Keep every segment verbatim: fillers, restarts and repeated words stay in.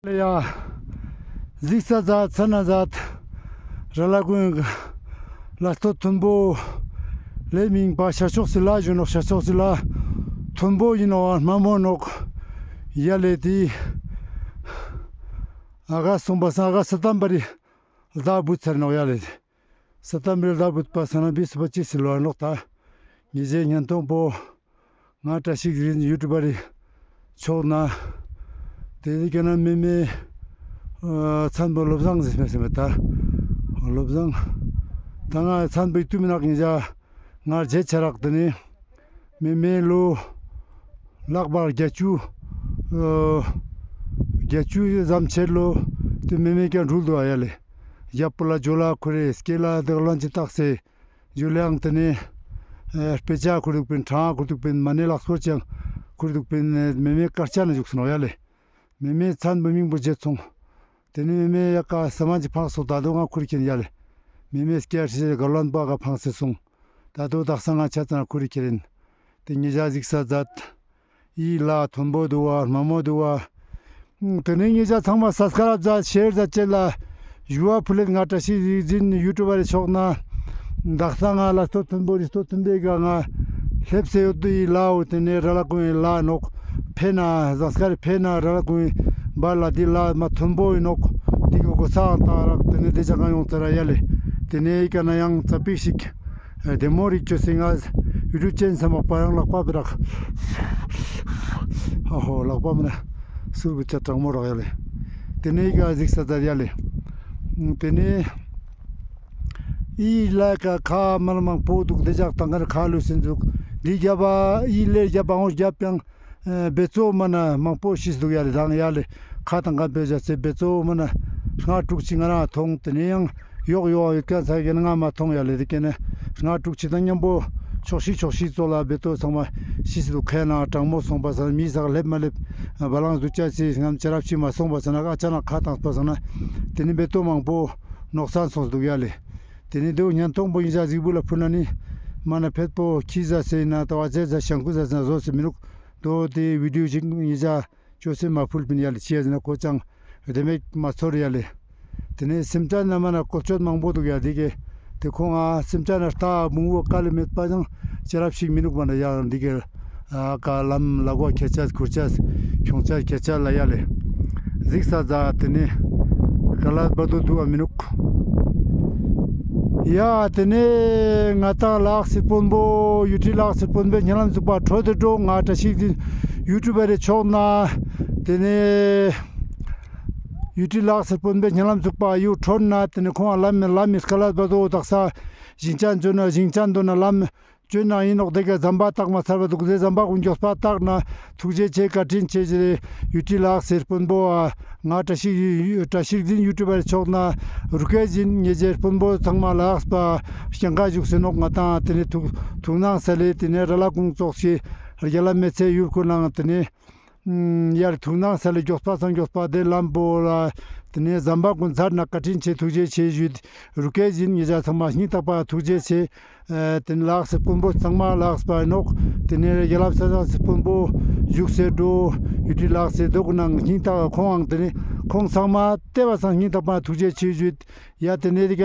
ཡ། གཟིགས་ས་མཛད་ཚ་ན་མཛད། ར་ལ་ཀུན་ལ་སྟོད་མཐོན་པོ་ལེ་མིང་པ་ཤར་ཕྱོགས་སི་ལ་གཞོན་ནོག། ཤར་ཕྱོགས་སི་ལ་མཐོན་པོ་ཡིན་ནོག། དམའ་མོ་ནོག། ཡ་ལེ་དེ་ཨ་ག་སོང་པ་སང་ཨ་ག་ས་དམ་པ་རི་ལྡ་བུད་ཚར་ནོག། ཡ་ལེ་ས་དམ་པ་རི་ལྡ་བུད་པ་སང་ན་བི་སུ་པ་ཅི་སི་ལོ་ནོག་ད། ཉེ་ཞའི་བརྙན་ཐུང་པོ། ང་བཀྲ་ཤིས་རིག་འཛིན་ཡུ་ཊུབ་པ་རི་ཕྱོགས་ན། དེ་ནི་ཀ་ན་མེ་མེ་ཨ་ཚན་པོ་བློ་བཟང་ཟེར་མེད་ཟེར་མེད་ད། བློ་བཟང་། ད་ང་ཚན་པོ་ཡི་ཏུ་མི་ནག་ཉེ་ཞ་ང་རྗེ་ཆ་རག། དེ་ནི་མེ་མེ་ལོ་ལག་པ་བརྒྱད་ཅུ་ཨ་བརྒྱད་ཅུ་ཙམ་ཆེར་ལོ་དེ་མེ་མེ་ཀྱང་འགྲུལ་འདུག་ཨ། ཡ་ལེ། རྒྱབ་པོ་ལ་ཇོ་ལ་ཁུར་རེ་སྐེ་ལ་དེ་ག་ལོན་ཅི་བཏགས་སེ། ཇུ་ལེའང་དེ་ནས་ཨེ་དཔེ་ཆ་ཁུར་འདུག་པིན། གྲངས་ཁུར་འདུག་པིན། མ་ཎི་ལག་སྐོར་ཅང་ཁུར་འདུག་པིན། མེ་མེ་དཀར་ཆ་ན་བཞུགས་སོང་ཡ་ལེ། མེ་མེ་ཚན་པོ་མིང་པོ་བརྗེད་སོང་། དེ་ནས་མེ་མེ་ཡ་ཀ་ས་མ་ཅི་ཕངས་སོང་། ད་དུང་ང་ཁུར་ཁྱེར་ཡ་ལེ། མེ་མེ་སྐྱ་ཧྲི་ག་ལོན་པ་ག་ཕངས་སེ་སོང་། ད་དུང་དག་ས་ང་ཆ་ཙ་ན་ཁུར་ཁྱེར་ཡིན། དེ་ཉེ་ཞ་གཟིགས་ས་མཛད། ཡི་ལ་མཐོན་པོ་འདུག་བ། དམའ་མོ་འདུག་བ། དེ་ནས་ཉེ་ཞ་ཚང་མ་སབ་སི་ཀ་རབ་མཛད། ཤེར་མཛད་ཅེས་ལ་ཞུ་བ་ཕུལ་ལེན། ང་བཀྲ་ཤིས་རིག་འཛིན་ཡུ་ཊུབ་པ་རི་ཕྱོགས་ན། དག་ས་ང་ལ་སྟོད་མཐོན་པོ་རི་སྟོད་མཐོན་པོའི་ཀ་ང་སླེབས་སེ་ཡོད་དུ་ཡི་ལའོ། དེ་ནས་ར་ལ་ཀུན་ཡི་ལ་ནོག། ཕེ་ན་ཟངས་དཀར་ཕེ་ན་ར་ལ་ཀུན་བར་ལ་འདི་ལ་མ་མཐོན་པོ་ཡིན་ནོག། འདི་གི་གོ་ས་ཨང་ཏང་རག། དེ་ནས་དེ་ཅག་གང་ཡོང་ཚར་ཡ་ལེ། དེ་ནས་ཡི་ཀ་ན་ཡང་ཙ་པིག་ཞིག་བདེ་མོ་རིག་ཅོས་སེ་ང་ཡུ་ཊུབ་ཅན་ས་མག་པ་རང་ལག་པ་བི་རག། ཨ་ཧོ་ལག་པ་མ་ན་སུར་བི་ཅ་གྲང་མོ་རག་ཡ་ལེ། དེ་ནས་ཡི་ཀ་གཟིགས་ས་མཛད་ཡ་ལེ། དེ་ནས་ཡི་ལ་ཀ་ཁ་མ་ན་མང་པོ་འདུག། དེ་ཅག་དང་གར་ཁ་ལུས་སེ་འདུག། འདི་རྒྱབ་པ་ཡི་ལེ་རྒྱབ་པ་འོང་རྒྱབ་ཡང་བེ་ཙོ་མ་ན་མང་པོ་ཤི་སེ་འདུག་ཡ་ལེ། དང་ཡ་ལེ་ཁ་དང་ཁ་བེ་ཇ་སེ་བེ་ཙོ་མ་ན་ལྔ་དྲུག་ཅིག་ང་རང་མཐོང་། དེ་ནས་ཡང་ཡོག་ཡོག་ཡོད་ཀྱང་ས་གི་ང་མ་མཐོང་ཡ་ལེ། དེ་ཀ་ན་ལྔ་དྲུག་ཅིག་དང་མཉམ་པོ་ཕྱོགས་ཤིག་ཕྱོགས་ཤིག་ཙོགས་ལ་བེ་ཙོ་ཚང་མ་ཤི་སེ་འདུག། ཁའི་ནང་གྲང་མོ་སོང་པ་སང་མི་ས་ག་སླེབས་མ་སླེབས་བ་ལང་འདུག་ཅ་སི་སྔམ་ཅ་རབ་ཤི་མ་སོང་པ་སང་ན་ཨ་ཅག་ན་ཁ་དང་པ་སང་ན་དེ་ནས་བེ་ཙོ་མང་པོ་ནོག་སན་སོང་སེ་འདུག་ཡ་ལེ། དེ་ནས་དེ་བོ་བརྙན་ཐུང་པོ་ཡིན་ས་གཟིགས་བུ་ལ་ཕུལ་ན་ནི་མ་ན་ཕེད་པོ་ཁྱི་ཟ་སེ་ཡིན་ན་ཏ་བ་ཙེ་ཟ་ཤང་ཀུ་ཟ་ཟ་བཟོ་སེ་མི་རུག། དོ་དེ་བི་ཌིའོ་ཞིག་ཡིན་ས་ཅོ་སེ་མ་ཕུལ་པིན་ཡ་ལེ། ཅི་ཡ་ཟེར་ན་ཁོ་ཅང་བདེ་མེད་མ་ཚོར་ཡ་ལེ། དེ་ནས་སེམས་ཅན་ན་མ་ན་བཀོལ་སྤྱོད་མང་པོ་འདུག་ཡ། དེ་གི་དེ་ཁོང་ང་སེམས་ཅན་ན་རྟ་བོང་བུ་དཀའ་ལས་མེད་པ་ཡང་ཅ་རབ་ཞིག་མི་ནུག་མ་ན་ཡང་འདི་གི་ཨ་ཀ་ལམ་ལ་གོ་ཁྱེར་ཆ་ཁུར་ཆ་ཁྱོང་ཆ་ཁྱེར་ཆ་ལ་ཡ་ལེ། གཟིགས་ས་མཛད། དེ་ནས་ཀ་ལ་བར་དོ་འདུག་བ་མི་ནུག། ཡ་དེ་ནས་ང་ཏང་ལ་དྭགས་སི་དཔོན་པོ་ཡུ་ཊི་ལ་དྭགས་སི་དཔོན་པོའི་ཉེ་ལམ་ཟུག་པ་འཕྲོད་དེ་འགྲོ། ང་བཀྲ་ཤིས་འཛིན་ཡུ་ཊུབ་པ་རི་ཕྱོགས་ན་དེ་ནས་ཡུ་ཊི་ལ་དྭགས་སི་དཔོན་པོའི་ཉེ་ལམ་ཟུག་པ་ཡུ་འཕྲོད་ན་དེ་ནས་ཁོང་ལམ་མི་ལམ་མི་ཀ་ལ་བར་དོ་དག་ས་ཞིང་ཆ་འཛོལ་ན་ཞིང་ཆ་འདོན་ན་ལམ་ཅོ་ན་ཡིན་ནོག། དེ་ག་ཟམ་པ་བཏགས་མ་ཚར་བ་འདུག། དེ་ཟམ་པ་ཀུན་མགྱོགས་པ་བཏགས་ན་ཐུགས་རྗེ་ཆེ་བཀའ་དྲིན་ཆེ་ཞེས་ཡུ་ཊི་ལ་དྭགས་སི་དཔོན་པོ་ཨ་ང་བཀྲ་ཤིས་བཀྲ་ཤིས་འཛིན་ཡུ་ཊུབ་པ་རི་ཕྱོགས་ན་རུ་སྐལ་འཛིན་ཉེ་ཞའི་དཔོན་པོ་ཚང་མ་ལ་དྭགས་པ་སྐྱང་ཀ་བཞུགས་སེ་ནོག། ང་ཏང་དེ་ནས་ཐུགས་ཐུགས་སྣང་ས་ལེ་དེ་ནས་ར་ལ་ཀུང་ཙོགས་སི་རྒྱ་ལ་མེ་ཚེ་ཡུལ་ཁོ་ནང་དེ་ནས་ཡར་ཐུགས་སྣང་ས་ལེ་མགྱོགས་པ་སང་མགྱོགས་པ་དེ་ལམ་པོ་ལ་དེ་ནས་ཟམ་པ་ཀུན་ཚར་ན་བཀའ་དྲིན་ཆེ་ཐུགས་རྗེ་ཆེ་ཞུས། རུ་སྐལ་འཛིན་ཉེ་ཞ་ཚང་མ་སྙིང་ཐག་པ་ཐུགས་རྗེ་ཆེ། ཨ་དེ་ནས་ལ་དྭགས་སི་དཔོན་པོ་ཚང་མ་ལ་དྭགས་པ་ཡིན་ནོག། དེ་ནས་རྒྱ་ལམ་ས་ཟངས་སི་དཔོན་པོ་བཞུགས་སེ་འགྲོ་ཡུ་ཊི་ལ་དྭགས་སི་དོག་ནང་སྙིང་ཐག་ཁོང་ཨང་དེ་ནས་ཁོང་ཚང་མ་བལྟས་པ་སང་སྙིང་ཐག་པ་ཐུགས་རྗེ་ཆེ་ཞུས། ཡ་དེ་ནས་དེ་ག་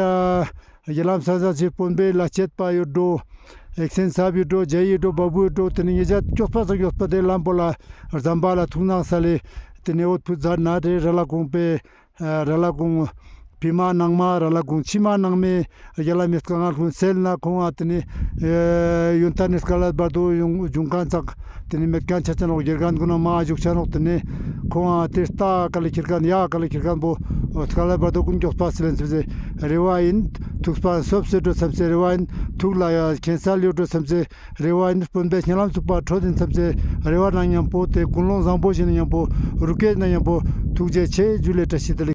རྒྱ་ལམ་ས་ཟངས་སི་དཔོན་པོའི་ལ་ཆེད་པ་ཡོད་འགྲོ། ཨེག་སེན་སབ་ཡོད་འགྲོ། ཇ་ཡི་ཡོད་འགྲོ། བ་བུ་ཡོད་འགྲོ། དེ་ནས་ཉེ་ཞ་མགྱོགས་པ་སང་མགྱོགས་པ་དེ་ལམ་པོ་ལ་ཟམ་པ་ལ་ཐུགས་སྣང་ས་ལེ་དེ་ནས་འོ་ཐུགས་མཛད་ན་དེ་ར་ལ་ཀུང་པའི་ཨ་ར་ལ་ཀུང་བི་མ་ནང་མ་ར་ལ་ཀུང་ཕྱི་མ་ནང་མའི་རྒྱ་ལ་མེ་སྐ་ང་ལྷུན་སེལ་ན་ཁོང་ཨ་དེ་ནས་ཨ་ཡོན་ཏན་ནི་སྐ་ལ་བར་དོ་ཡོང་འབྱུང་ཁན་ཚག་དེ་ནས་མེད་ཁན་ཆ་ཆ་ནོག། དགེ་རྒན་ཀུན་ན་མ་བཞུགས་ཆ་ནོག། དེ་ནས་ཁོང་ཨ་དེ་རྟ་ཀ་ལ་ཁྱེར་ཁན་ཡ་ཀ་ལ་ཁྱེར་ཁན་པོ་སྐ་ལ་བར་དོ་ཀུན་མགྱོགས་པ་སེ་ལེན་སེ་རེ་བ་ཡིན། ཐུགས་པ་སོབ་སེ་འགྲོ་སམ་སེ་རེ་བ་ཡིན། ཐུགས་ལ་ཡ་མཁྱེན་གསལ་ཡོད་འགྲོ་སམ་སེ་རེ་བ་ཡིན། དཔོན་པོའི་སྙན་ལམ་ཚུགས་པ་འཕྲོད་ཡིན་སམ་སེ་རེ་བ་ན་མཉམ་པོ་དེ་ཀུན་སློང་བཟང་པོ་ཞིག་ན་མཉམ་པོ་རུ་སྐལ་ན་མཉམ་པོ་ཐུགས་རྗེ་ཆེ་ཇུ་ལེ་བཀྲ་ཤིས་བདེ་ལེགས།